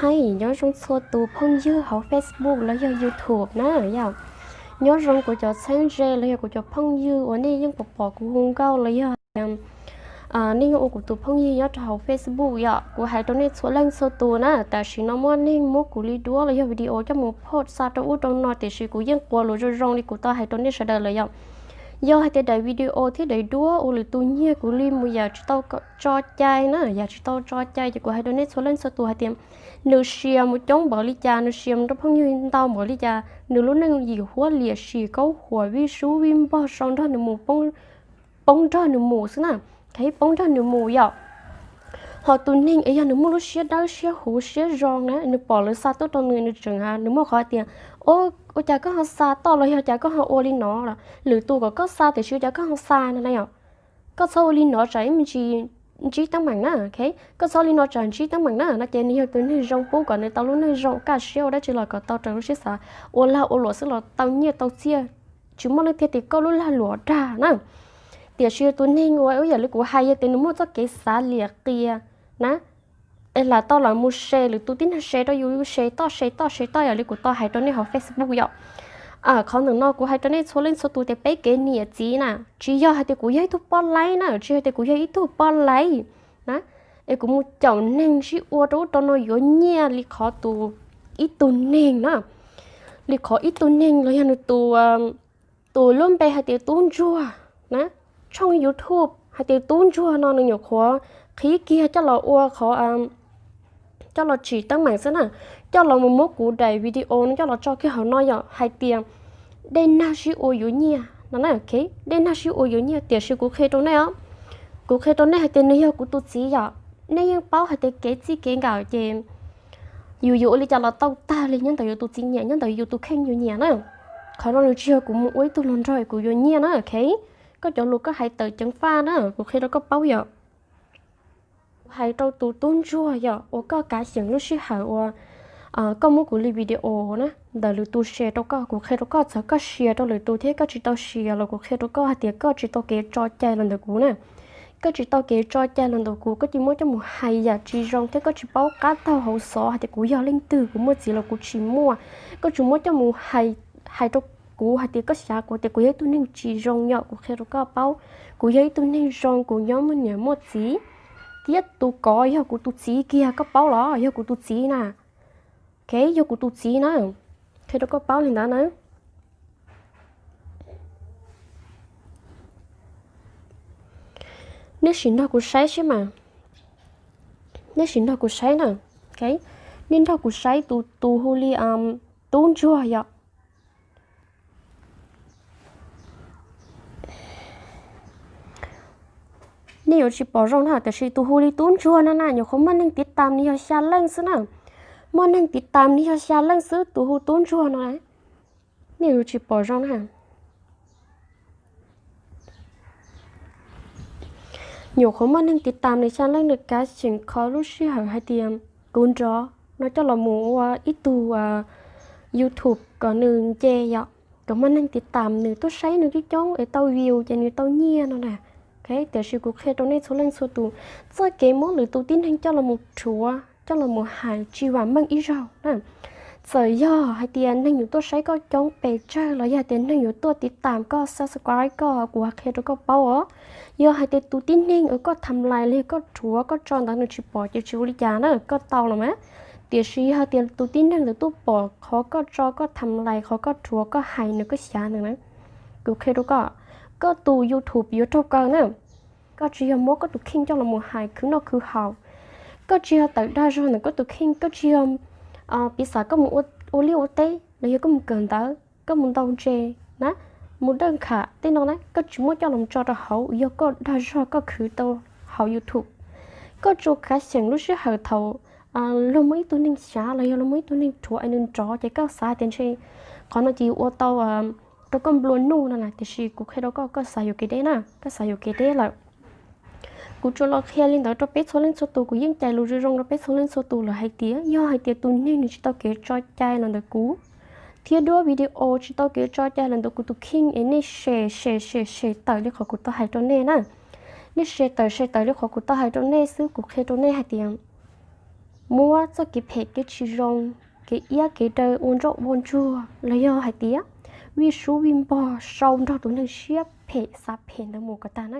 Hais nyob zoo txhua tus phooj ywg hauv Facebook los yog YouTube na yom. Nyob zoo kuv cov txheeb ze los yog kuv cov phooj ywg uas nej yeej pom pom kuv hu nkauj los yog nej yeej ua kuv tus phooj ywg nyob rau hauv Facebook yom. Kuv hais rau nej txhua leej txhua tus na, tam sim no muaj neeg muab kuv li duab los yog video coj mus post xa rau ub rau no, tiam sis kuv yeej quas lus zoo zoo li kuv tau hais rau nej sawv daws lawm yom. Yog hais tias daim video thiab daim duab ua lwm tus nyiag kuv li mus yam tsis tau tso cai na, yam tsis tau tso cai ces kuv hais rau nej txhua leej txhua tus hais tias nws sia mus coob npaum li cas, nws sia mus rau phooj ywg ntau npaum li cas, nws lub neej yim huab liam sim kaub huam vij sub vij npog sau nrog nws mus, poob nrog nws mus xwb na, poob nrog nws mus yom. Ho tus neeg es yog nws muaj lub siab dawb siab huv siab zoo na, nws pom lawv xa tuaj rau nws, nws tseem, nws muaj qhov tias, ua cas koj ho xa toj los yog cas koj ho ua li no los lwm tus kom koj xa tiam sis ua cas koj ho xa no na yom. Koj txhob ua li no tsam ib me ntsis ntsib teeb meem na, koj txhob ua li no tsam ntsib teeb meem na no ces nws yog tus neeg zoo pub kom nws tau lub neej zoo, kaj siab ua dab tsi los kom tau raws lub siab xav, ua lag ua luam xwb los tau nyiaj tau txiaj, tsis muaj leej twg tias koj lub lag luam dag na. Tiam sis tus neeg uas ib yam li kuv hais yog tias nws muaj txoj kev xav liam qias na, es lam tau los mus share lwm tus tib neeg, share rau yus, share toj share toj share toj yam li kuv tau hais rau nej hauv Facebook yom. Qhov ntawm no kuv hais rau nej txhua leej txhua tus tias peb kev niam txiv na, tsis yog hais tias kuv yog ib tug poj laib na, tsis yog tias kuv yog ib tug poj laib na, es kuv mus caum neeg sib ua rau ub rau no yuav nyiaj li qhov tus, ib tug neeg na, li qhov ib tug neeg los yog nws tus, tus lub npe hais tias Tub Ntsuag na, tshooj YouTube hais tias Tub Ntsuag no nws nyuam qhuav qhib kiag coj los ua qhov, coj los tsim teeb meem xwb na, coj los mus muab kuv daim video no coj los tso kiag hauv no yom, hais tias dej nag sib ua yuav nyiaj no na, dej nag sib ua yuav nyiaj. Tiam sis kuv qhia rau nej os, kuv qhia rau nej hais tias nws yog kuv tus txiv yom. Nej yeej paub hais tias kev txij kev nkawm ces yus yuav ua li cas los tau tag li nyob ntawm yus tus txiv nyiam, nyob ntawm yus tus kheej yus nyiam na. Qhov no nws tsis yog kuv mus ua ib tug hluas nraug kuv yuav nyiaj na, ok. Koj cov lus koj hais tawm ceev faj na, kuv qhia rau koj paub yom. Kuv hais rau tus Tub Ntsuag yom, uas koj kav xyeem lub sij hawm uas koj muab kuv li video na, ntawm lwm tus share rau koj, kuv qhia rau koj txawm koj share rau lwm tus thiab koj tsis tau share los kuv qhia rau koj hais tias koj tsis tau kev tso cai los ntawm kuv na. Koj tsis tau kev tso cai los ntawm kuv, koj cia muab coj mus hais yam tsis zoo thiab koj tsis paub qab taug hauv xov hais tias kuv yog leej twg, kuv muaj txiv los kuv tsis muaj. Koj tsis muab coj mus hais, hais rau kuv hais tias koj xav kuv tias kuv yog ib tug neeg tsis zoo yom, kuv qhia rau koj paub, kuv yog ib tug neeg zoo, kuv nyob muaj niam muaj txiv, thiab tus kov yog kuv tus txiv kiag, koj paub los yog kuv tus txiv na. Ok, yog kuv tus txiv na, qhia rau koj paub li ntawd na. Nej sim nrog kuv saib seb mas, nej sim nrog kuv saib na. Ok, nej nrog kuv saib tus, tus hu li Tub Ntsuag yom. Nej yuav tsis pom zoo na, tiam sis tus hu li Tub Ntsuag no na nyuam qhuav muaj neeg tiv tam nws yog xya leej xwb na. Muaj neeg tiv tam nws yog xya leej xwb, tus hu Tub Ntsuag no na. Nej yuav tsis pom zoo na. Nyuam qhuav muaj neeg tiv tam nws xya leej, nws kav xyeem kho lub sij hawm hais tias kuv nrov no coj los mus ua ib tug YouTube kom nws nce yom, kom muaj neeg tiv tam nws tuaj saib nws coob coob es tau view ces nws tau nyiaj no na. Ok, tiam sis kuv qhia rau nej txhua leej txhua tus, txoj kev muab lwm tus tib neeg coj los mus rhuav coj los mus hais tsis vam meej ib zaug na. Txawm yog hais tias neeg yuav tuaj saib koj coob pes tsawg los yog hais tias neeg yuav tuaj tiv tam koj, subscribe koj, kuv qhia rau koj paub os. Yog hais tias tus tib neeg uas koj tham lais li koj rhuav koj tso ntawd nws tsis pom ces tsis ua li cas na, koj tau los mas. Tiam sis yog hais tias tus tib neeg ntawd tuaj pom qhov koj tso, koj tham lais, qhov koj rhuav, koj hais nws, koj xyav nws na, kuv qhia rau koj, koj tus YouTube yuav raug kaw na. Koj tsis yog muab koj tus kheej coj los mus hais khwv noj khwv haus, koj tsis yog tawm dag zog ntawm koj tus kheej, koj tsis yog piv xam koj mus ua liaj ua teb los yog koj mus kawm ntawv, koj mus ntaus ntses na, mus dawj nkham tej no na, koj tsis muab coj los tso rau hauv yog koj dag zog koj khwv tau hauv YouTube. Koj tsuas kav xyeem lub sij hawm thaum luag muaj ib tug neeg xyav los yog luag muaj ib tug neeg rhuav es nws nrov ces koj xav tias ntshe qhov no ces yuav ua tau rau koj nplua nuj no na, tiam sis kuv qhia rau koj, koj xav yuam kev deb na, koj xav yuam kev deb lawm. Kuv tsuas los qhia li ntawd rau peb txhua leej txhua tus, kuv yeej cais lus zoo zoo rau peb txhua leej txhua tus lawm hais tias yog hais tias tus neeg nws tsis tau kev tso cai los ntawm kuv, thiab duab video tsis tau kev tso cai los ntawm kuv tus kheej es nej share share share share tawm li qhov kuv tau hais rau nej na. Nej share tawm share tawm li qhov kuv tau hais rau nej xwb, kuv qhia rau nej hais tias muab txoj kev phem kev tsis zoo, kev iab kev daw ua ntsoj ua ntsuag los yog hais tias vij sub vij npog sau nrog tus neeg siab phem xav phem ntawd mus kom tag na.